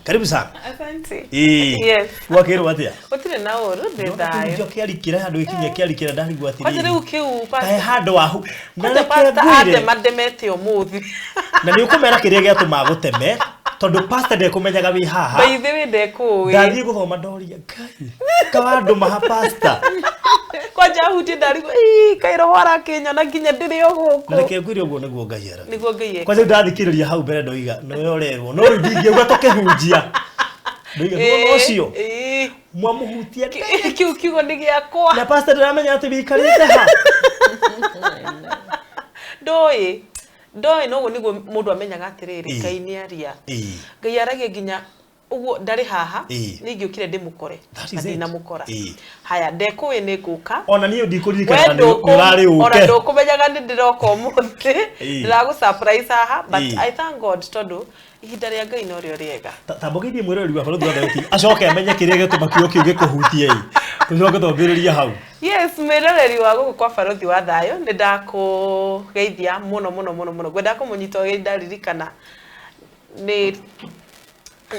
Karibu sana. Asante. Ĩĩ. Yes. Gwakĩrwo atĩa? Gũtirĩ na ũru, ndĩ thayũ. Kĩhunjio kĩarikĩra handũ gĩkinya kĩarikĩra ndarigwo Kwanja atĩrĩrĩ. rĩu kĩu Kahe pastor. handũ wahu. Na Kwanja reke pastor ngwĩre. atema ndemete ũmũthĩ. Na nĩ ũkũmera kĩrĩa gĩatũma gũteme tondũ pastor ndekũmenyaga wĩ haha. By the way ndekũĩ. Ndathiĩ gũthoma ndoria Ngai. Kawandũma ha pastor. Kwanja ahutie ndarigwo, ii kaĩ roho arakĩnyona nginya ndĩrĩ o Na gũkũ. reke ngwĩre ũguo nĩguo Ngai aragia. Nĩguo Ngai ekaga. Kwanza ndathikĩrĩria hau mbere ndoiga nĩwe ũrerwo no rĩu ndingĩuga tũkĩhunjia. Ndoiga nĩwona ũcio Ĩĩ. mwamũhutia Kĩu kiugo nĩ gĩakwa. na pastor ndĩramenya atĩ wĩikarĩte ha. Ndoĩ. Ndoĩ noguo nĩguo mũndũ amenyaga atĩrĩrĩ Ĩĩ. Ngai nĩ aria. Ĩĩ. Ngai aragia nginya ũguo ndarĩ haha Ĩĩ. nĩ ingĩũkire ndĩmũkore That na is it. ndinamũkora. Ĩĩ. Haya ndekũĩ nĩ ngũka. Ona niĩ We ndikũririkana nĩ ndũkũ- ũrarĩ ona ũke. ndũkũmenyaga nĩ ndĩroka ũmũthĩ. Ĩĩ. Ndĩragũ surprise haha but Ĩĩ. I thank God tondũ ihinda rĩa Ngai norĩo rĩega. Tambũkithie mwĩroreri wa Barũthi wa Thayũ TV acoke amenye kĩrĩa gĩtũma kiugo kĩu gĩkũhutie ĩ. Tũcoke twambĩrĩrie hau. Yes, mwĩroreri wa gũkũ kwa Barũthi wa Thayũ nĩ ndakũgeithia mũno mũno mũno mũno. Ngwendaga kũmũnyita ũgeni ndaririkana nĩ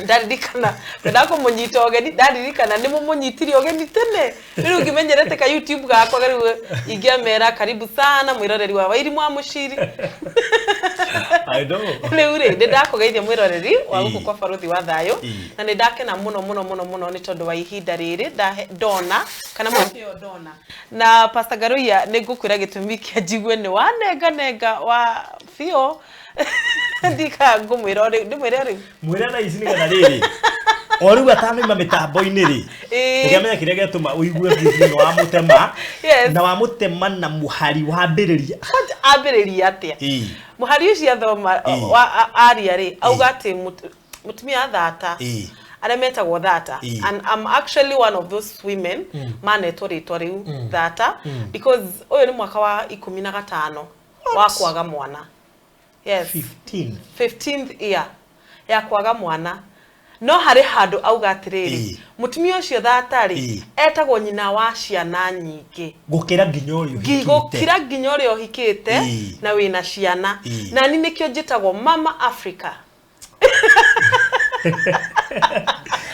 ndaririkana ngwendaga kũmũnyita ũgeni ndaririkana nĩ mũmũnyitire ũgeni tene rĩu ngĩmenyerete ka YouTube gakwa rĩu ingĩamera karibu sana mwĩroreri wa Wairimu wa Mũciri. I know. Rĩu rĩ nĩ ndakũgeithia mwĩroreri wa gũkũ Ĩĩ. kwa Barũthi wa Thayũ Ĩĩ. na nĩ ndakena mũno mũno mũno mũno nĩ tondũ wa ihinda rĩrĩ ndona kana mweke ũyũ ndona na Pastor Ngaruiya nĩ ngũkwĩra gĩtũmi kĩa njigue nĩ wanenga nenga wa biũ ndika ngũmwĩra o rĩu ndĩmwĩre o rĩu. Mwĩre thaa ici nĩgetha rĩrĩ o rĩu atanoima mĩtambo-inĩ rĩ Ĩĩ. nĩkĩamenya kĩrĩa gĩatũma ũigue biũ biũ nĩ wamũtema Yes. na wamũtema na mũhari wambĩrĩria. Kwanja ambĩrĩria atĩa? Ĩĩ. Mũhari ũcio athoma Ĩĩ. wa aria rĩ auga atĩ mũtumia thata Ĩĩ. arĩa metagwo thata Ĩĩ. and I'm actually one of those women manetwo rĩtwa rĩu thata because ũyũ nĩ mwaka wa 15 wa kwaga mwana. Yes. 15. 15th year ya kwaga mwana no harĩ handũ auga atĩrĩrĩ Ĩĩ. mũtumia ũcio thata rĩ Ĩĩ. etagwo nyina wa ciana nyingĩ Gũkĩra nginya ũrĩa ũhikĩte. gũkĩra nginya ũrĩa ũhikĩte Ĩĩ. na wĩna ciana. Ĩĩ. Na ni nĩkĩo njĩtagwo Mama Africa.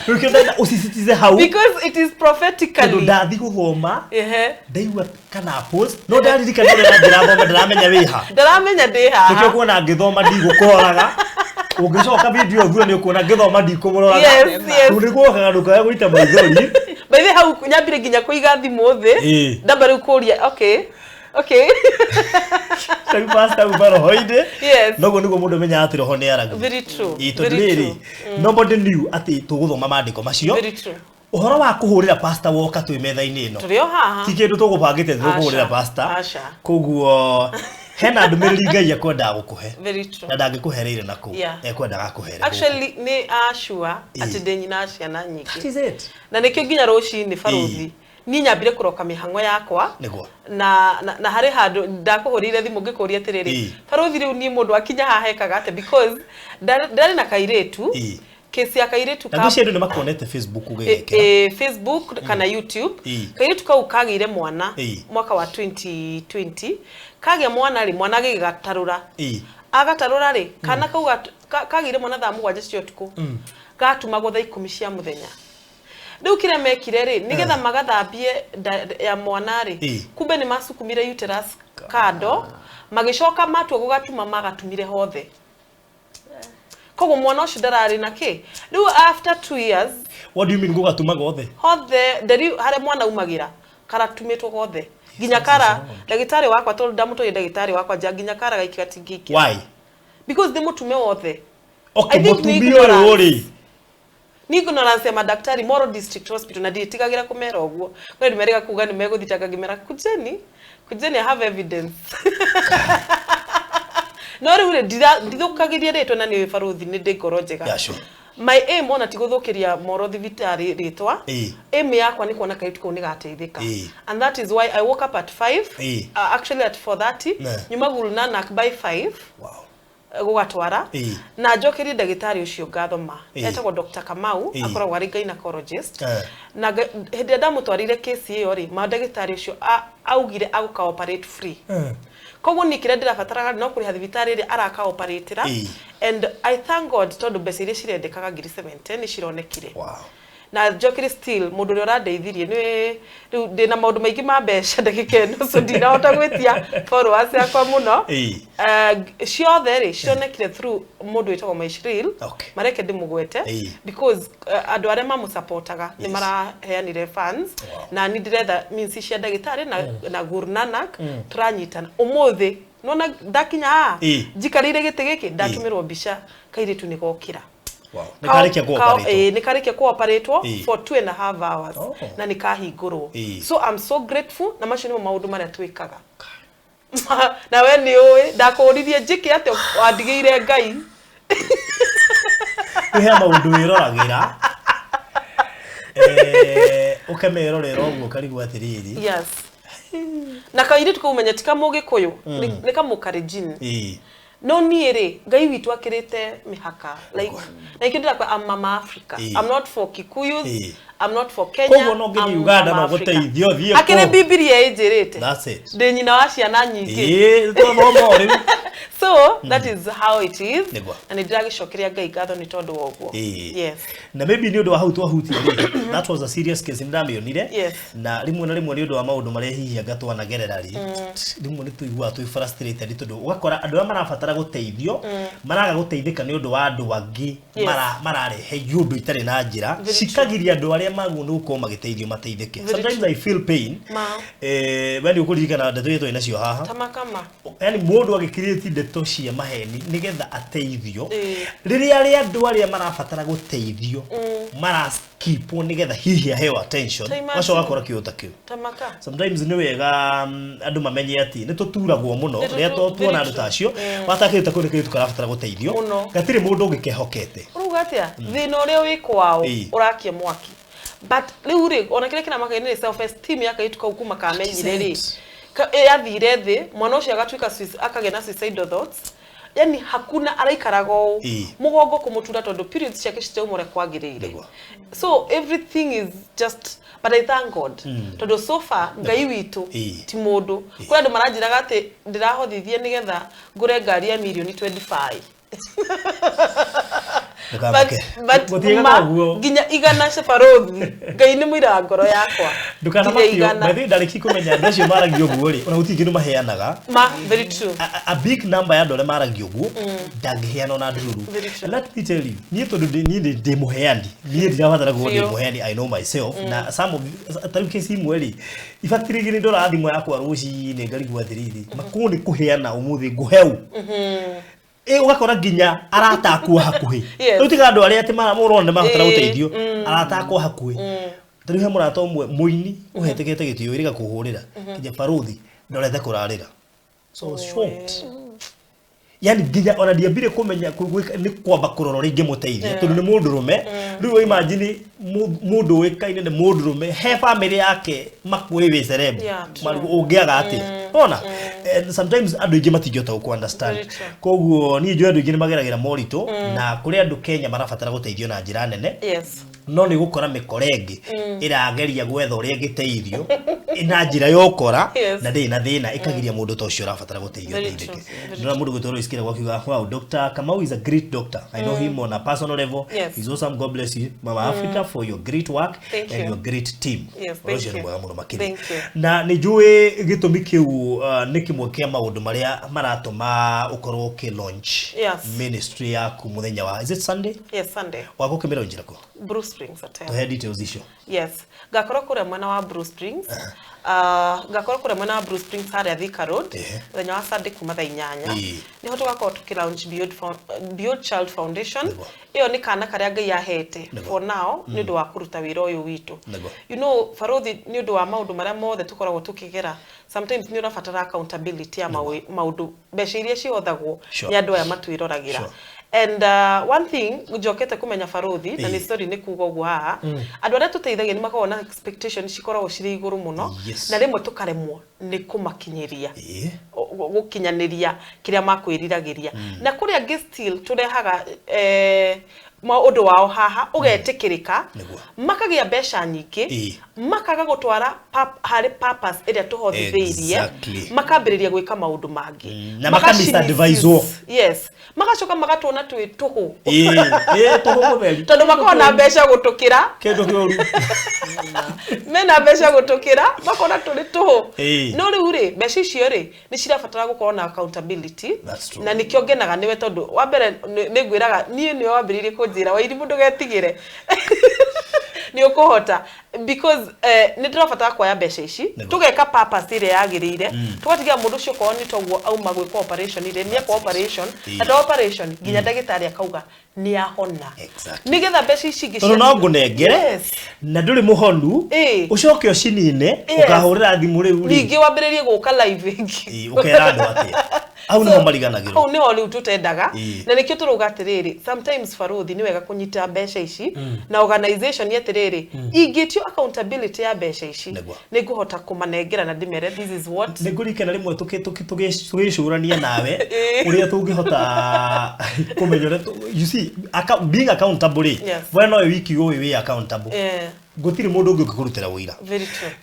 Rĩu kĩo ndenda ũsisitize hau Because it is tondũ prophetically. ndathi gũthoma Ehe. ndaigua kana post no ndaririkana ũrĩa ndĩrathoma ndĩramenya wĩ ha. Ndaramenya ndĩ Nĩkĩo haha. kuona ngĩthoma ndigũkũroraga. Ũngĩcoka video ũthure nĩ ũkuona ngĩthoma ndikũmũroraga. Yes, yes. Rĩu nĩguokaga ndũkae gũita maithori. By the way, hau nyambire nginya kũiga thimũ thĩ. Ĩĩ. Ndamba rĩu kũria okay. Okay. Rĩu pastor uma roho-inĩ. Yes. Noguo nĩguo mũndũ amenyaga atĩ roho nĩ aragia. Very true. Ĩĩ, tondũ Very rĩrĩ true. nobody knew atĩ tũgũthoma maandĩko macio. Very true. Ũhoro wa kũhũrĩra pastor woka twĩ metha-inĩ ĩno. Tũrĩ o haha. Ti kĩndũ tũgũbangĩte tũkũhũrĩra Aca, pastor. aca. Koguo hena ndũmĩrĩri Ngai ekwendaga gũkũhe. Very true. Na ndangĩkũhereire na kũu. Yeah. Ekwendaga akũhere gũkũ. Actually nĩ ashua Ĩĩ. atĩ ndĩ nyina wa ciana nyingĩ. That is it. Na nĩkĩo nginya rũcinĩ barũthi Ĩĩ. niĩ nyambire kũroka mĩhang'o yakwa Nĩguo. na harĩ handũ ndakũhũrĩire thimũ ngĩkũria atĩrĩrĩ Ĩĩ. barũthi rĩu niĩ mũndũ akinya haha ekaga atĩa because ndarĩ na kairĩtu Ĩĩ. kesi ya kairĩtu Na ngwĩciria andũ nĩ makuonete Facebook ũgĩgĩkĩra. Facebook kana YouTube Ĩĩ. kairĩtu kau kagĩire mwana Ĩĩ. mwaka wa 2020 kagĩa mwana rĩ mwana agĩgatarũra Ĩĩ. agatarũra rĩ kana kau kagĩire mwana thaa 7 cia ũtukũ gatumagwo thaa 10 cia mũthenya rĩu kĩrĩa mekire rĩ nĩgetha magathambie nda ya mwana rĩ Ĩĩ. kumbe nĩ masukumire uterus kando magĩcoka matua gũgatuma magatumire hothe koguo mwana ũcio ndararĩ na kĩ rĩu after 2 years What do you mean gũgatuma gothe? hothe nderi harĩa mwana umagĩra karatumĩtwo gothe nginya kara ndagĩtarĩ wakwa tondũ ndamũtwarire ndagĩtarĩ wakwa nja nginya kara gaiki gatingĩingĩra Why? because nĩ mũtume wothe. Okay, I think nĩ mũtumia ũyũ ignorance. rĩ. Ni ignorance ya madaktari Moro District Hospital na ndiĩtigagĩra kũmera ũguo kwĩ nĩ merĩga kuga nĩ megũthitanga ngĩmera kujeni kujeni I have evidence no rĩu rĩ ndithũkagĩria rĩtwa na nĩ barũthi nĩ ndĩ ngoro njega. Yeah, sure. My aim ona ti gũthũkĩria Moro thibitarĩ rĩtwa. Ĩĩ. Aim yakwa nĩ kuona kairĩtu kau nĩ gateithĩka. Ĩĩ. And that is why I woke up at 5 Ĩĩ. Actually at 4:30 Ne. nyuma Guru Nanak by 5 Wow. gũgatwara Ĩĩ. na njokerie ndagĩtarĩ ũcio ngatho ma Ĩĩ. etagwo Dr. Kamau Ĩĩ. akoragwo arĩ gynecologist Eh. na hĩndĩ ĩrĩa ndamũtwarire kesi ĩyo rĩ ma ndagĩtarĩ ũcio augire agũka operate free. Eh. Koguo niĩ kĩrĩa ndĩrabataraga no kũrĩha thibitarĩ ĩrĩa araka operatĩra. And I thank God tondũ mbeca iria cirendekaga 70,000 nĩ cironekire. Na njokire still mũndũ ũrĩa ũrandeithirie nĩ rĩu ndĩna maũndũ maingĩ ma mbeca ndagĩka ĩno, so ndinahota gwĩtia followers yakwa mũno. Ciothe rĩ cionekire through mũndũ wĩtagwo Maishril. Mareke ndĩmũgwete because andũ arĩa mamũsupportaga nĩ maraheanire funds. Na ni ndĩretha means cia ndagĩtarĩ na Guru Nanak tũranyitana ũmũthĩ. Nona ndakinya haha njikarĩire gĩtĩ gĩkĩ, ndatũmĩrwo mbica kairĩtu nĩ gokĩra. Nĩ karĩkia kũoperate. Nĩ karĩkia kũoperatwo for 2.5 hours na nĩ kahingũrwo. So I'm so grateful, na macio nĩmo maũndũ marĩa twĩkaga. Na we nĩ ũĩ ndakũririe njĩke atĩa, wandigĩire Ngai. He maũndũ wĩroragĩra, ũkemerorera ũguo ũkarigwo atĩrĩrĩ. Yes. Na kairĩtu kau menye ti kamũgĩkũyũ, nĩ kamũkarenjin. No niĩ rĩ, Ngai witũ akĩrĩte mĩhaka, like na ikĩo ndĩrakwa, I'm Mama Africa. I'm not for Kikuyus, I'm not for Kenya. Koguo no ngĩthiĩ Uganda no gũteithio thiĩ. Akĩrĩ Bibilia ĩnjĩrĩte. That's it. Ndĩ nyina wa ciana nyingĩ. Twathoma o rĩu. So that is how it is. Na nĩ ndĩragĩcokeria Ngai ngatho nĩ tondũ wa ũguo. Yes. Na maybe nĩ ũndũ wa hau twahutia rĩ, that was a serious case, nĩ ndamĩonire. Na rĩmwe na rĩmwe nĩ ũndũ wa maũndũ marĩa hihi anga twanagerera rĩ, rĩmwe nĩ tũiguaga twĩ frustrated tondũ ũgakora andũ arĩa marabatara gũteithio maraga gũteithĩka nĩ ũndũ wa andũ angĩ mararehe ũndũ itarĩ na njĩra cikagiria andũ arĩa magwo nĩ gũkorwo magĩteithio mateithĩke. Sometimes I feel pain. We nĩ ũkũririkana ndeto iria twarĩ nacio haha. Yani mũndũ agĩkirĩtie ndeto cia maheni nĩgetha ateithio, rĩrĩa arĩa andũ arĩa marabatara gũteithio maraskipwo nĩgetha hihi aheo attention, ũgacoka ũgakora kĩũndũ ta kĩu. Sometimes nĩ wega andũ mamenye atĩ nĩ tũturagwo mũno rĩrĩa tuona andũ ta acio watakĩrĩte kũu nĩ kĩndũ karabatara gũteithio, gatirĩ mũndũ ũngĩ kehokete. Ũrauga atĩa? Thĩna ũrĩa wĩ kwao ũrakia mwaki. But rĩu rĩ, ona kĩrĩa kĩramakagia nĩ self esteem ya kairĩtu kau kuma kamenyire rĩ, yathire thĩ, mwana ũcio agatuĩka akagĩa na suicidal thoughts. Yani hakuna araikaraga ũũ mũgongo kũmũtura tondũ periods ciake citiauma ũrĩa kwagĩrĩire. So everything is just, but I thank God tondũ so far Ngai witũ ti mũndũ. Kũrĩ andũ maranjĩraga atĩ ndĩrahothithia nĩgetha ngũre ngari ya mirioni 25. But nginya igana cia barothi Ngai nĩ mũira ngoro yakwa. Ndũkanamakio, by the way ndarĩki kũmenya andũ acio maragia ũguo rĩ, ona gũtirĩ kĩndũ maheanaga. Ma, very true. A big number ya andũ arĩa maragia ũguo ndangĩheana ona ndururu. Let me tell you, niĩ tondũ niĩ ndĩ mũheani, niĩ ndirabatara gũkorwo ndĩ mũheani, I know myself. Na some of ta rĩu kesi imwe rĩ, ibatirĩ nĩ ndora thimũ yakwa rũcinĩ ngarigwo atĩrĩrĩ, makũũ nĩ kũheana ũmũthĩ ngũheu. Ũgakora nginya arata akwa hakuhĩ. Rĩu tiga andũ arĩa atĩ ũrona nĩ marabatara gũteithio, arata akwa hakuhĩ. Ta rĩu he mũrata ũmwe mũini ũhetĩkĩte gĩtĩo ĩrĩga kũhũrĩra nginya barothi ndorete kũrarĩra. So I was shocked. Yani nginya ona ndiambire kũmenya nĩ kwamba kũrora ũrĩa ingĩmũteithia tondũ nĩ mũndũrũme. Rĩu imagine mũndũ ũĩkaine nĩ mũndũrũme he family yake makũĩ wĩ celeb ũngĩaga atĩa? Ona sometimes andũ aingĩ matingĩhota gũkũ understand. Koguo niĩ njũĩ andũ aingĩ nĩ mageragĩra moritũ na kũrĩ andũ Kenya marabatara gũteithio na njĩra nene. No nĩ gũkora mĩkora ĩngĩ ĩrageria gwetha ũrĩa ĩngĩteithio na njĩra ya ũkora na ndĩrĩ na thĩna ĩkagiria mũndũ ta ũcio ũrabatara gũteithio ateithĩke. Ndĩrona mũndũ gwĩtwo Lois Kĩragũ akiuga, wow, Dr. Kamau is a great doctor. I know him on a personal level. He's awesome. God bless you, Mama Africa, for your great work and your great team. Ũcio nĩ mwega mũno makĩria. Na nĩ njũĩ gĩtũmi kĩu nĩ kĩmwe kĩa maũndũ marĩa maratũma ũkorwo ũkĩ launch ministry yaku mũthenya wa, is it Sunday? Yes, Sunday. Wagũkĩmĩra njĩra kũ? Blue Springs Hotel. Tuhe details icio. Yes. Ngakorwo kũrĩa mwena wa Blue Springs. Ngakorwo kũrĩa mwena wa Blue Springs harĩa Thika Road. Mũthenya wa Sunday kuma thaa 8. Nĩho tũgakorwo tũkĩ launch Beyond Child Foundation. Ĩyo nĩ kana karĩa Ngai ahete for now nĩ ũndũ wa kũruta wĩra ũyũ witũ. You know, barothi nĩ ũndũ wa maũndũ marĩa mothe tũkoragwo tũkĩgera, sometimes nĩ ũrabatara accountability ya maũndũ, mbeca iria cihothagwo nĩ andũ aya matwĩroragĩra. And one thing njokete kũmenya barothi na nĩ story nĩ kuga ũguo haha, andũ arĩa tũteithagia nĩ makoragwo na expectation cikoragwo cirĩ igũrũ mũno na rĩmwe tũkaremwo nĩ kũmakinyĩria gũkinyanĩria kĩrĩa makwĩriragĩria. Na kũrĩ angĩ still tũrehaga Maũndũ wao haha ũgetĩkĩrĩka, makagĩa mbeca nyingĩ, makaga gũtwara harĩ purpose ĩrĩa tũhothithĩirie, makambĩrĩria gwĩka maũndũ mangĩ na makamisadvise. Yes, magacoka magatuona twĩ tũhũ tondũ makoragwo na mbeca gũtũkĩra kĩndũ kĩũru, mena mbeca gũtũkĩra makona tũrĩ tũhũ. No rĩu rĩ, mbeca icio rĩ nĩ cirabatara gũkorwo na accountability, na nĩkĩo ngenaga nĩwe tondũ wa mbere nĩ ngwĩraga niĩ nĩwe wambĩrĩirie kũnjĩra Wairimu ndũgetigĩre nĩ ũkũhota, because nĩ ndĩrabatara kuoya mbeca ici tũgeka purpose ĩrĩa yagĩrĩire, tũgatigira mũndũ ũcio okorwo nĩ toguo auma gwĩkwo operation rĩ, nĩ ekwo operation na to operation nginya ndagĩtarĩ akauga nĩ ahona, nĩgetha mbeca ici ingĩ tondũ no ngũnengere na ndũrĩ mũhonu ũcoke ũcinine ũkahũrĩra thimũ rĩu rĩ ningĩ wambĩrĩrie gũka live ĩngĩ ũkera andũ atĩa. Hau nĩho mariganagĩrwo, hau nĩho rĩu tũtendaga, na nĩkĩo tũrauga atĩrĩrĩ, sometimes barothi nĩ wega kũnyita mbeca ici na organization atĩrĩrĩ, ingĩtio accountability ya mbeca ici nĩ ngũhota kũmanengera na ndĩmere this is what. Nĩ ngũririkana rĩmwe tũgĩcũrania nawe ũrĩa tũngĩhota kũmenya ũrĩa, you see, being accountable rĩ, we no wiki ũyũ wĩ accountable, gũtirĩ mũndũ ũngĩ ũngĩkũrutĩra wũira.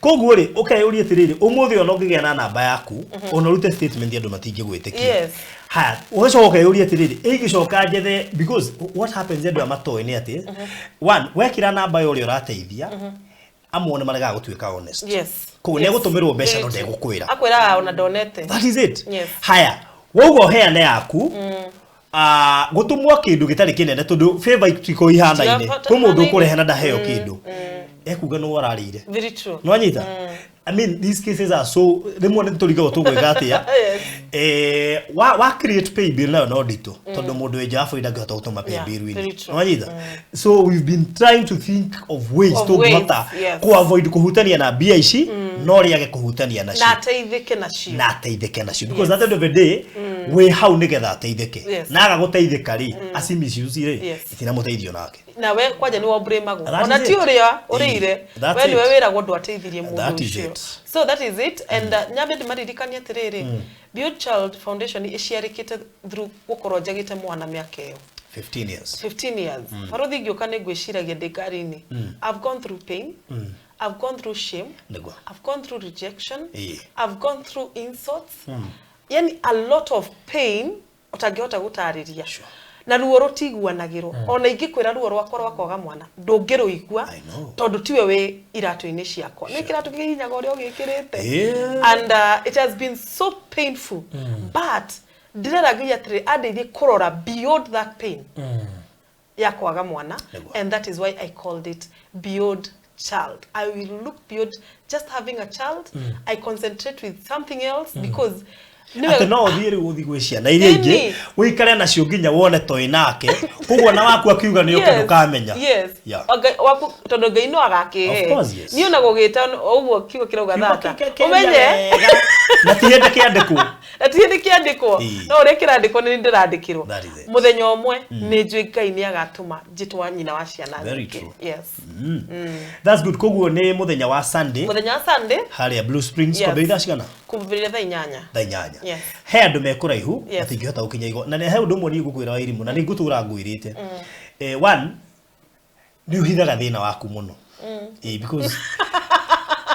Koguo rĩ, ũkeyũria atĩrĩrĩ, ũmũthĩ ona ũngĩgĩa na namba yaku ona ũrute statement andũ matingĩgwĩtĩkia. Haya, ũgacoka ũkeyũria atĩrĩrĩ, ĩngĩcoka njethe, because what happens andũ aya matoĩ nĩ atĩ, one, wekĩra namba ya ũrĩa ũrateithia, amwe nĩ maregaga gũtuĩka honest. Koguo nĩ egũtũmĩrwo mbeca no ndegũkwĩra, akwĩraga ona ndonete. That is it. Haya, woguo ũheane yaku, gũtũmwo kĩndũ gĩtarĩ kĩnene tondũ favor itikoragwo ihanaine, kwĩ mũndũ ũkũrehe na ndaheo kĩndũ ekuga nĩ wararĩire. Very true. Nĩwanyita? I mean, these cases are so, rĩmwe nĩ tũrigagwo tũgwĩka atĩa. Wa create pay bill nayo no nditũ tondũ mũndũ wĩ nja wa bũrũri ndangĩhota gũtũma pay bill inĩ. Nĩwanyita? So we've been trying to think of ways tũngĩhota ku avoid kũhutania na mbia ici, no rĩage kũhutania nacio na ateithĩke nacio, na ateithĩke nacio, because at the end of the day wĩ hau nĩgetha ateithĩke, na aga gũteithĩka rĩ, aci misuse rĩ, itinamũteithio nake na we kwanja nĩ wamblame-agwo ona ti ũrĩa ũrĩire, we nĩwe wĩragwo ndwateithirie mũndũ ũcio. So that is it. And nyambe ndĩmaririkanie atĩrĩrĩ, Beyond Child Foundation ĩciarĩkĩte through gũkorwo njagĩte mwana mĩaka ĩyo 15 years. 15 years. Barothi ngĩũka nĩ ngwĩciragia ndĩ ngari-inĩ. I've gone through pain, I've gone through shame, I've gone through rejection, I've gone through insults, yani a lot of pain ũtangĩhota gũtarĩria. Na ruo rũtiguanagĩrwo, ona ingĩkwĩra ruo rwakwa rwa kwaga mwana ndũngĩrũigua tondũ tiwe wĩ iratũ-inĩ ciakwa, nĩ kĩratũ kĩhihinyaga ũrĩa ũgĩkĩrĩte. And it has been so painful, but ndĩrera Ngai atĩrĩ andeithie kũrora beyond that pain ya kwaga mwana, and that is why I called it Beyond Child. I will look beyond just having a child. I concentrate with something else because atĩ no ũthiĩ rĩu ũthiĩ gwĩ ciana iria ingĩ ũikare nacio nginya wone toĩ nake, koguo na waku akiuga nĩ ũke ndũkamenya. Waku tondũ Ngai no agakĩhe. Niĩ ona gũgĩta ũguo kiugo kĩrauga thata ũmenye na ti hĩndĩ kĩandĩkwo, na ti hĩndĩ kĩandĩkwo, no ũrĩa kĩrandĩkwo nĩ ndĩrandĩkĩrwo. Mũthenya ũmwe nĩ njũĩ Ngai nĩ agatũma njĩtwa nyina wa ciana nyingĩ. Yes. That's good. Koguo nĩ mũthenya wa Sunday, mũthenya wa Sunday harĩa Blue Springs, kwambĩrĩria thaa cigana? Kwambĩrĩria thaa 8. Thaa 8. He andũ me kũraihu matingĩhota gũkinya igo, na he ũndũ ũmwe niĩ ngũkwĩra Wairimu, na nĩ ngũtũra ngwĩrĩte. One, nĩ ũhithaga thĩna waku mũno. Because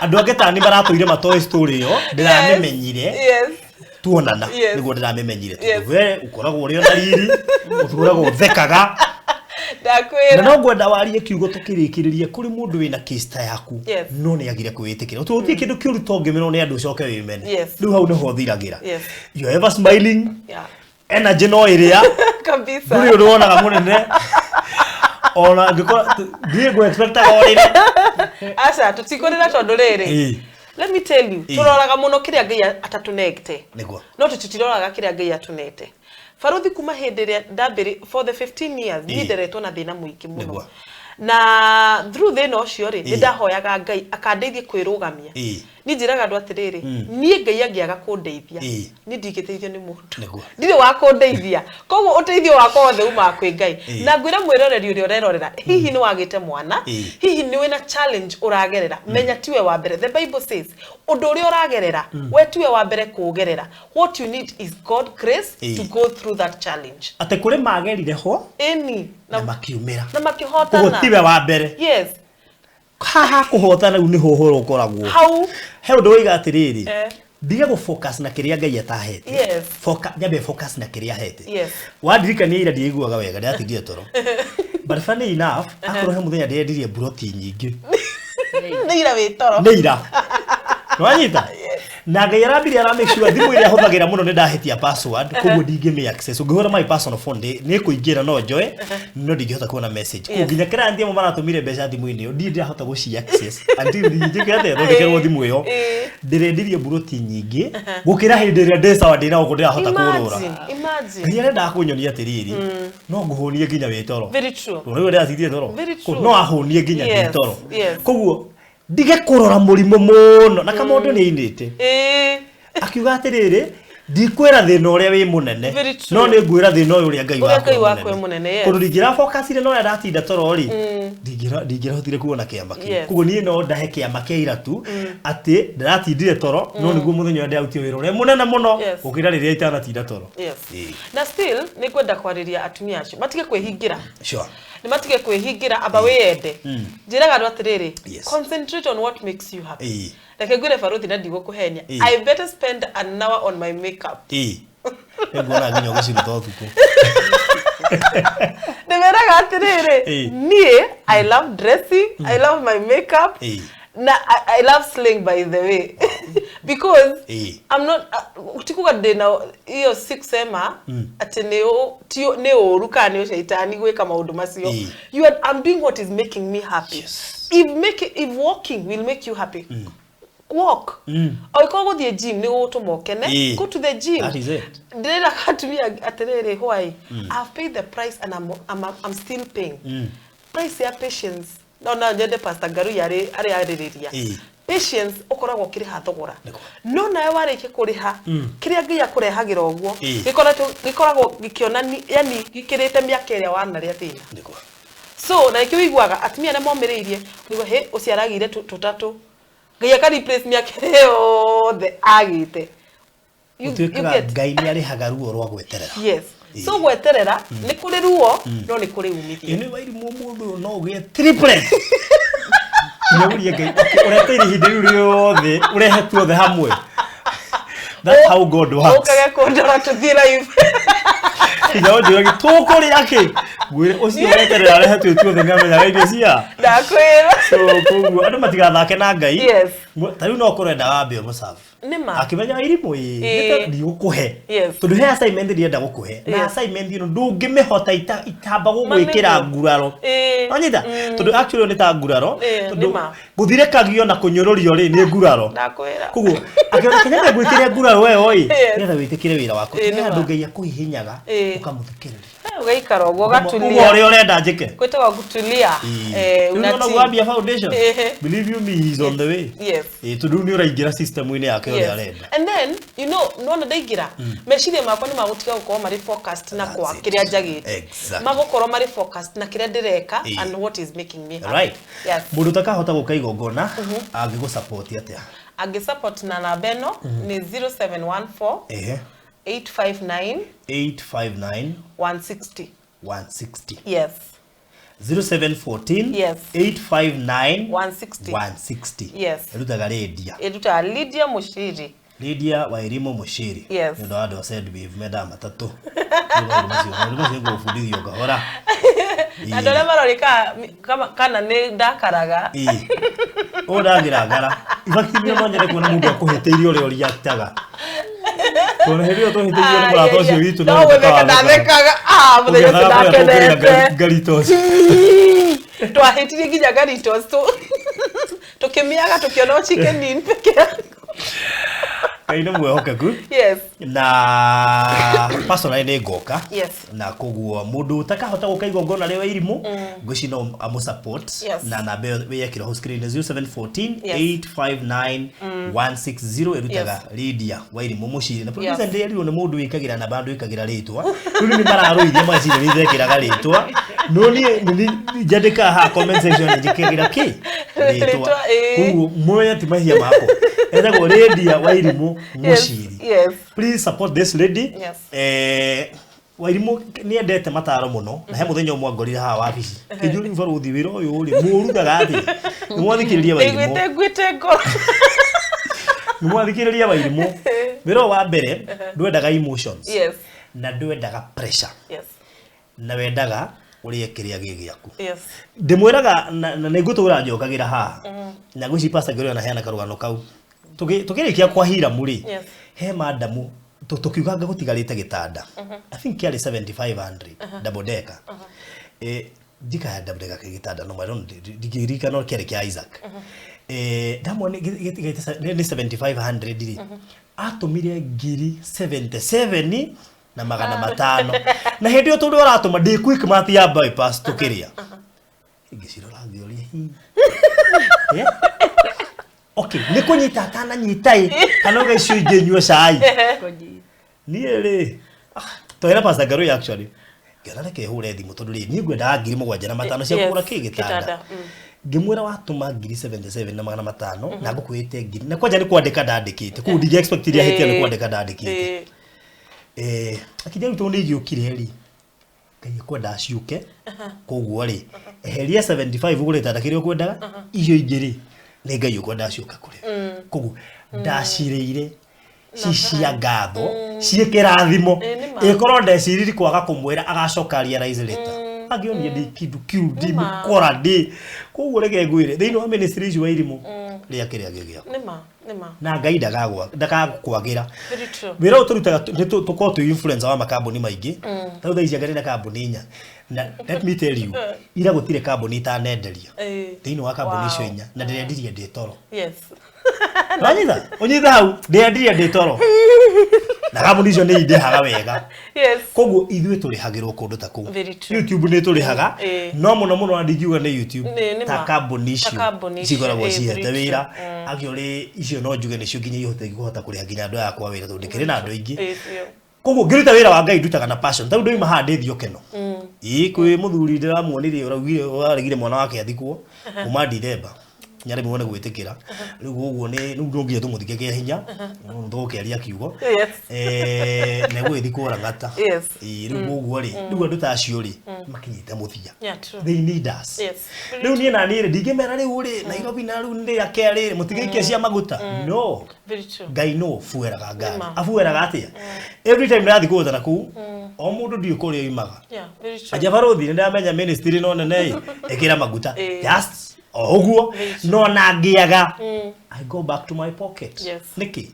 andũ angĩ ta nĩ maratũire matoĩ story ĩyo, ndĩramĩmenyire tuonana nĩguo ndĩramĩmenyire, tondũ we ũkoragwo ũrĩ ona riri, ũtũragwo ũthekaga. Ndakwĩra. Na no ngwenda warie kiugo tũkĩrĩkĩrĩria kũrĩ mũndũ wĩna case ta yaku, no nĩ agire kwĩĩtĩkĩra. Tondũ gũtirĩ kĩndũ kĩũru to ũngĩmenwo nĩ andũ ũcoke wĩmene. Rĩu hau nĩho ũthiragĩra. You are ever smiling, energy no ĩrĩa kabisa, ndũrĩ ũndũ wonaga mũnene ona angĩkorwo ndiĩ ngũ expectaga ũrĩre. Aca, tũtikũrĩra tondũ rĩrĩ, let me tell you, tũroraga mũno kĩrĩa Ngai atatunete, no tũtitiroraga kĩrĩa Ngai atunete. Barothi kuma hĩndĩ ĩrĩa ndambĩrĩ for the 15 years niĩ nderetwo na thĩna mũingĩ mũno, na through thĩna ũcio rĩ, nĩ ndahoyaga Ngai akandeithie kwĩrũgamia. Niĩ njĩraga andũ atĩrĩrĩ, niĩ Ngai angĩaga kũndeithia niĩ ndingĩteithio nĩ mũndũ, ndirĩ wa kũndeithia, koguo ũteithio wakwa wothe umaga kwĩ Ngai. Na ngwĩra mwĩroreri ũrĩa ũrerorera, hihi nĩ wagĩte mwana, hihi nĩ wĩna challenge ũragerera, menya tiwe wa mbere. The Bible says ũndũ ũrĩa ũragerera we tiwe wa mbere kũũgerera. What you need is God grace to go through that challenge. Atĩ kũrĩ magerire ho ĩni Na makiumĩra. Na Koguo makĩhotana. Tiwe wa mbere. Haha kũhotana rĩu nĩho ũhoro ũkoragwo. Hau. He ũndũ woiga atĩrĩrĩ, ndige gũ focus na kĩrĩa Ngai atahete. Nyambe focus na kĩrĩa ahete. Wandirikania ira ndiaiguaga wega, ndĩratindire toro, but funny enough, akorwo he mũthenya ndĩrendirie mburoti nyingĩ, Nĩ ira wĩ toro. Nĩ ira. Nĩwanyita? Na Ngai arambirie ara make sure thimũ ĩrĩa hũthagĩra mũno nĩ ndahĩtia password, koguo ndingĩmĩ access. Ũngĩhũra my personal phone nĩ ĩkũingĩra, no njoe, no ndingĩhota kuona message. Koguo nginya client amwe maratũmire mbeca thimũ-inĩ ĩyo, ndirĩ ndĩrahota gũci access until njĩke atĩa, thondekerwo thimũ ĩyo. Ndĩrendirie mburoti nyingĩ gũkĩra hĩndĩ ĩrĩa ndĩ sawa, ndĩ na gũkũ ndĩrahota kũrũra. Imagine, imagine. Ngai arendaga kũnyonia atĩrĩrĩ, no ngũhũnie nginya wĩ toro. Very true. Rĩu ndĩratindire toro. Very true. No ahũnie nginya ndĩ toro. Koguo ndige kũrora mũrimũ mũno, na kamondo nĩ ainĩte akiuga atĩrĩrĩ, ndikwĩra thĩna ũrĩa wĩ mũnene, Very true. no nĩ ngwĩra thĩna ũyũ ũrĩa Ngai Ũrĩa Ngai wakwa wakwa wĩ mũnene, yes. Kũndũ ndingĩra focusire na ũrĩa ndatinda toro rĩ, ndingĩrahotire kuona kĩama kĩu. Koguo niĩ no ndahe kĩama kĩa ira tu atĩ ndĩratindire toro, no nĩguo mũthenya ũrĩa ndĩrarutire wĩra ũrĩa mũnene mũno gũkĩra rĩrĩa itanatinda toro. Na still nĩ ngwenda kwarĩria atumia acio matige kwĩhingĩra. Nĩ matige kwĩhingĩra, amba wĩyende. Njĩraga andũ atĩrĩrĩ, concentrate on what makes you happy. Reke ngwĩre baruthi, na ndigũkũhenia, I better spend an hour on my makeup. Ĩĩ, nĩnguona nginya ũgĩciruta ũtukũ. Ndĩmeraga atĩrĩrĩ, niĩ I love dressing, I love my makeup, na I love slaying, by the way, because I'm not ti kuga ndĩna hiyo, si kusema atĩ nĩ ũru kana nĩ ũcaitani gwĩka maũndũ macio. You are, I'm doing what is making me happy. If walking will make you happy, walk. Angĩkorwo gũthiĩ gym nĩ gũgũtũma ũkene, go to the gym. That is it. Ndĩrera atumia atĩrĩrĩ, why I've paid the price and I'm still paying price ya patience. No nyende Pastor Ngarui arĩ arĩrĩria patience, ũkoragwo ũkĩrĩha thogora, no nawe warĩkia kũrĩha, kĩrĩa Ngai akũrehagĩra ũguo gĩkoragwo gĩkĩonani, yani gĩkĩrĩte mĩaka ĩrĩa wanarĩa thĩna. So na nĩkĩo wĩiguaga atumia arĩa momĩrĩirie, ũigua hĩ ũcio aragĩire tũtatũ, Ngai aka replace mĩaka ĩrĩa yothe agĩte. You Gũtuĩkaga get? Ngai nĩ arĩhaga ruo rwa gweterera. Yes. So gweterera nĩ kũrĩ ruo, no nĩ kũrĩ umithio. Ĩ nĩ wairimũ, ũmũthĩ ũyũ no ũgĩe triplet, nginya ũrie Ngai, "Okay, ũreteire ihinda rĩu rĩothe ũrehe tuothe hamwe?" That's how God works. Ũkage kũndora tũthiĩ live. Nginya ũnjũragi tũkũrĩa kĩ, ngwĩre ũcio ũreterera arehe twĩ tuothe nĩ amenyaga irio cia Ndakwĩra. So koguo andũ matigathake na Ngai. Ta rĩu no ũkorwo endaga wambe ũmũserve, Nĩ ma. akĩmenya irimũ ĩ ndigũkũhe, tondũ he assignment ndĩrenda gũkũhe, na assignment ĩno ndũngĩmĩhota itamba gũgwĩkĩra Ma nĩguo. nguraro. Wanyita? Tondũ actually nĩ ta nguraro, Ĩĩ, tondũ nĩ ma. gũthirĩkagio na kũnyũrũrio rĩ, nĩ nguraro. Ndakwĩra. Koguo akĩona kenya ngwĩkĩre nguraro ĩyo ĩ, nĩgetha wĩtĩkĩre wĩra waku. Ĩĩ, nĩ Nĩ ma. andũ Ngai akũhihinyaga, ũkamũthikĩrĩria. Ũgaikara ũguo Ũguo ũgatulia. ũrĩa ũrenda njĩke. Gwĩtagwo gutulia. Rĩu nĩwona Unatii. Gwambia Foundation, believe you me, he's on the way. Ĩĩ, tondũ rĩu nĩ ũraingĩra system-inĩ yake ũrĩa arenda. And then nona ndaingĩra, meciria makwa nĩ magũtiga gũkorwo marĩ focused na That's kwa it. kĩrĩa njagĩte, magũkorwo marĩ focused na kĩrĩa ndĩreka and what is making me happy. Mũndũ ũtakahota gũka igongona angĩgũ support atĩa? Angĩ support na namba ĩno nĩ 0714 859 859 160. 160. Yes. 0714 859 160. 160. Yes. Ĩrutaga Lydia. Ĩrutaga Lydia Mushiri. Lydia Wairimu Mushiri. Nĩ ũndũ wa andũ a Sendwave mendaga matatũ. Maũndũ macio ngũgũbundithio kahora. Na andũ arĩa marorĩka kana nĩ ndakaraga. Ĩĩ. Ũyũ ndangĩrangara. In fact, niĩ no nyende kuona mũndũ akũhĩtĩirie ũrĩa ũreactaga. Tondũ hĩndĩ ĩyo tũhĩtĩirio nĩ mũrata ũcio witũ no no gũtheka ndathekaga. Ah, mũthenya ũcio ndakenete. Ngaritos. Twahĩtirie nginya garitos tũkĩmĩaga tũkĩona o Chicken Inn peke yake. Ngai nĩ mwĩhokeku. Na personally nĩ ngoka. Na koguo mũndũ ũtakahota gũka igongona rĩa Irimũ, ngwĩciria no amũ support na namba ĩyo wĩyekĩra hau screen 0714 859 160, ĩrutaga Lydia Wairimu Mũciri. Na producer, ndĩrerirwo nĩ mũndũ wĩkagĩra namba, ndwĩkagĩra rĩtwa. Rĩu nĩ mararũithia magaciria nĩ ndekĩraga rĩtwa, no niĩ nĩ njandĩkaga haha comment section, njĩkagĩra kĩ rĩtwa. Rĩtwa, ĩĩ. Koguo muoya ti mahia makwa, etagwo Lydia Wairimu Mũciri. Please support this lady. Wairimu nĩ endete mataro mũno na he mũthenya ũmwe angorire haha wabici kĩnjũri baruthi wĩra ũyũ rĩ mũrutaga atĩa nĩ mwathikĩrĩria Wairimu Ndaiguĩte nguĩte ngoro. Nĩ mwathikĩrĩria Wairimu, wĩra ũyũ wa mbere ndwendaga emotions Yes. na ndwendaga pressure Yes. na wendaga ũrĩe kĩrĩa gĩ gĩaku. Yes. Ndĩmwĩraga na nĩ ngũtũra njokagĩra haha na ngwĩci Pastor Ngĩrĩ anaheana karũgano kau. Tũkĩrĩkia kwa Hiramu rĩ, Yes. he madamu tũkiuganga gũtigarĩte gĩtanda, I think kĩarĩ 7500 double decker, ndikaya double decker kĩ gĩtanda, no I don't, ndingĩririkana kĩarĩ kĩa Isaac. Ndamwona nĩ 7500 rĩ, atũmire ngiri 77 na magana matano, na hĩndĩ ĩyo tondũ aratũma ndĩ Quickmart ya bypass tũkĩrĩa, ngĩcirora ngĩũria hi. Okay, nĩ kũnyita atananyita ĩ, kana uga icio ingĩ nyue cai niĩ rĩ, twĩra Pastor Ngarui actually ngĩona reke hũre thimũ tondũ rĩ niĩ ngwendaga 7500 cia Yes, kũgũra kĩ gĩtanda. Gĩtanda. Ngĩmwĩra watũma ngiri 77 na magana matano na ngũkwĩte ngiri na kwanja nĩ kwandĩka ndandĩkĩte kũu ndingĩ expect iria hĩtia nĩ kwandĩka ndandĩkĩte. Akĩnjĩra rĩu tondũ nĩ igĩũkire rĩ, Ngai ekwenda ciũke, koguo rĩ eheria 75 ũgũre gĩtanda kĩrĩa ũkwendaga, icio ingĩ rĩ nĩ Ngai ũkwenda ciũke kũrĩ, koguo ndacirĩire ci cia ngatho ciĩ kĩrathimo. Nĩ ma. Ĩkorwo ndeciriri kwaga kũmwĩra agacoka realize later angĩonire ndĩ kĩndũ kĩu ndĩ Nĩ ma. mũkora ndĩ, koguo reke ngwĩre thĩinĩ wa ministry ici Wairimu, rĩa kĩrĩa gĩ gĩaku Nĩ ma. Nĩ ma. Na Ngai ndakagũkwagĩra. Very true. Wĩra ũyũ tũrutaga nĩ tũkoragwo twĩ influencer wa makambuni maingĩ. Ta rĩu thaa ici anga ndĩna kambuni inya, na let me tell you, ira gũtirĩ kambuni itanenderia thĩinĩ wa kambuni icio inya, na ndĩrendirie ndĩ toro. Wanyita ũnyita hau, ndĩrendirie ndĩ toro na kambuni icio nĩ indĩhaga wega. Koguo ithuĩ tũrĩhagĩrwo kũndũ ta kũu. Very true. YouTube nĩ tũrĩhaga, no mũno mũno na ndingiuga nĩ YouTube, Nĩ ta ma. kambuni Ta icio kambuni icio, cikoragwo cihete very wĩra. true. Actually icio no njuge nĩcio nginya ihote kũhota kũrĩha nginya andũ aya akwa wĩra tondũ ndĩkĩrĩ na andũ aingĩ. Biũ. Koguo ngĩruta wĩra wa Ngai ndutaga na passion. Ta rĩu ndoima haha ndĩthiĩ ũkeno ĩĩ kwĩ mũthuri ndĩramuonirie ũraugire ũraregire mwana wake athikwo kuma Dithemba, nĩaremirwo nĩ gwĩtĩkĩra, rĩu ũguo nĩ rĩu no nginya tũmũthike kĩa hinya, tũgũkĩaria kiugo. Na egũgĩthikwo Lang'ata. Ĩĩ, rĩu ũguo rĩ, rĩu andũ ta acio rĩ makinyĩte mũthia. Yeah, true. They need us. Very Rĩu niĩ na niĩ rĩ ndingĩmera rĩu rĩ Nairobi na rĩu ndĩ akea rĩ mũtigaikie cia maguta, no. Very true. Ngai no bueraga ngari. Nĩma. Abueraga atĩa? Every time ndĩrathiĩ kũgũtana kũu, o mũndũ ndiũ kũrĩa oimaga. Yeah, very true. Anja barothi nĩ ndamenya ministry no nene ĩ ĩkĩra maguta just o ũguo, Very true. no na ngĩaga I go back to my pocket. Nĩkĩ?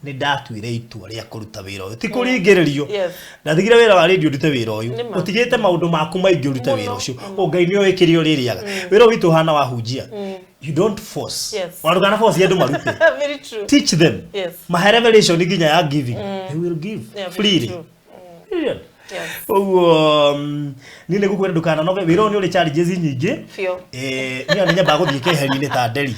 Nĩ ndatuire itua rĩa kũruta wĩra ũyũ, ti kũringĩrĩrio. Ndatigire wĩra wa radio ndute wĩra ũyũ. Nĩma. Ũtigĩte maũndũ maku maingĩ ũrute wĩra Mũno, ũcio. O Ngai nĩ oĩ kĩrĩa ũrĩrĩaga. Wĩra ũyũ witũ ũhana wa hunjia, you don't force. Yes. Ona ndũkana force andũ marute. Very true. Teach them. Yes. Mahe revelation nginya ya giving, they will give Yeah, very freely. true. Period. Yes. Ũguo niĩ nĩ ngũkwĩra ndũkananoge, wĩra ũyũ nĩ ũrĩ challenges nyingĩ. Biũ. Niĩ ona nyambaga gũthiĩ keheri-inĩ ta nderi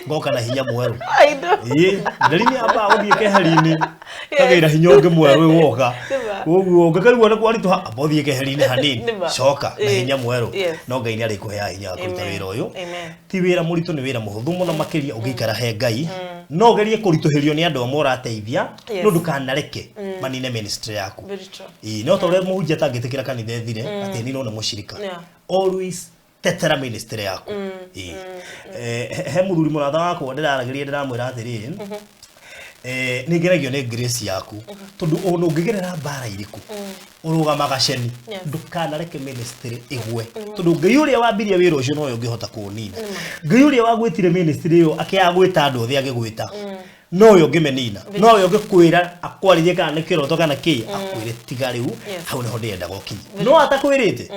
ngoka na hinya mwerũ. I know. Ĩĩ, nderi nĩ yambaga gũthiĩ keheri-inĩ kagĩra hinya ũngĩ mwerũ woka. Nĩma. Koguo ũngĩkaigua nĩ kwaritũha, amba ũthiĩ keheri-inĩ hanini, Nĩma. coka na hinya mwerũ. Yes. No Ngai nĩ arĩkũheaga hinya wa kũruta Amen. wĩra ũyũ. Amen. Ti wĩra mũritũ, nĩ wĩra mũhũthũ mũno makĩria ũngĩikara he Ngai. No ũgerie kũritũhĩrio nĩ andũ amwe ũrateithia, Yes. no ndũkanareke manine ministry yaku. Very true. Ĩĩ, no ta ũrĩa mũhunjia atangĩtĩkĩra kanitha ĩthire atĩ ninwo nĩ mũcirika. Yeah. Always tetera ministry yaku. Ĩĩ. He mũthuri mũrata wakwa ndĩraragĩria ndĩramwĩra atĩrĩrĩ, nĩ ngeragio nĩ grace yaku tondũ ona ũngĩgerera mbara irĩkũ ũrũgamaga ceni. Yes. Ndũkanareke ministry ĩgwe tondũ Ngai ũrĩa wambirie wĩra ũcio nowe ũngĩhota kũũnina. Ngai ũrĩa wagwĩtire ministry ĩyo akĩaga gwĩta andũ othe agĩgwĩta nowe ũngĩmenina, nowe ũngĩkwĩra akwarĩrie kana nĩ kĩroto kana kĩ akwĩre tiga rĩu. Yes. Hau nĩho ndĩrendaga ũkinye, no atakwĩrĩte,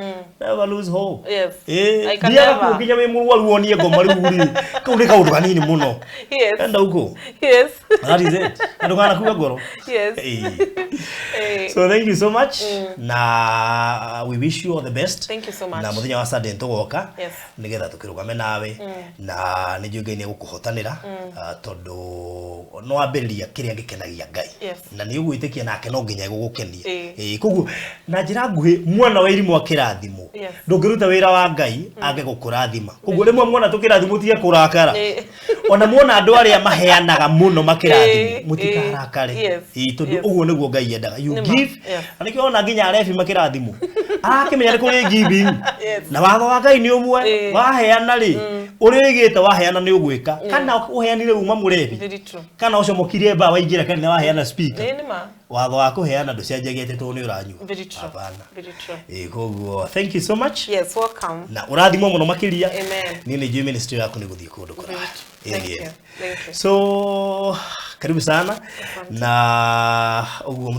never lose hope. Yes. I can Thiaga never. kuo nginya wĩ mũrwaru wonie ngoma rĩu rĩ, kau nĩ kaũndũ kanini mũno. Yes. Enda huko. Yes. That is it. Ndũkanakue ngoro. Yes. So thank you so much. Na we wish you all the best. Thank you so much. Na muthenya wa Sunday nĩtũgoka Yes. nĩgetha tũkĩrũgame nawe, na nĩ njũĩ Ngai nĩ egũkũhotanĩra, tondu No wambĩrĩria kĩrĩa gĩkenagia Ngai na nĩ ũgwĩtĩkia nake no nginya egũgũkenia. Ĩĩ, koguo na njĩra nguhĩ, mwana wa irimũ akĩrathimwo, ndũngĩruta wĩra wa Ngai age gũkũrathima. Koguo rĩmwe mwana tũkĩrathimwo tige kũrakara. Ona muona andũ arĩa maheanaga mũno makĩrathimwo, mũtikarakare. Ĩĩ, tondũ ũguo nĩguo Ngai endaga, you Nĩma. give. Na nĩkĩo ona nginya arebi makĩrathimwo arakĩmenya nĩ kũrĩ giving. Na watho wa Ngai nĩ ũmwe. Waheana rĩ, ũrĩa ũigĩte waheana nĩ ũgwĩka, kana ũheanire uma mũrebi, Very true. kana ũcomokire mba waingĩra kanitha waheana speaker. Ĩĩ, nĩma. Watho wa kũheana ndũcenjagia atĩ tondũ nĩ ũranyua. Very true. Hapana. Very true. Ĩĩ, koguo thank you so much. Yes, welcome. Na ũrathimwo mũno makĩria. Amen. Niĩ nĩ njũĩ ministry yaku nĩ gũthiĩ kũndũ kũraya. Very true. Thank you. Thank you. So karibu sana na ũguo mũthenya.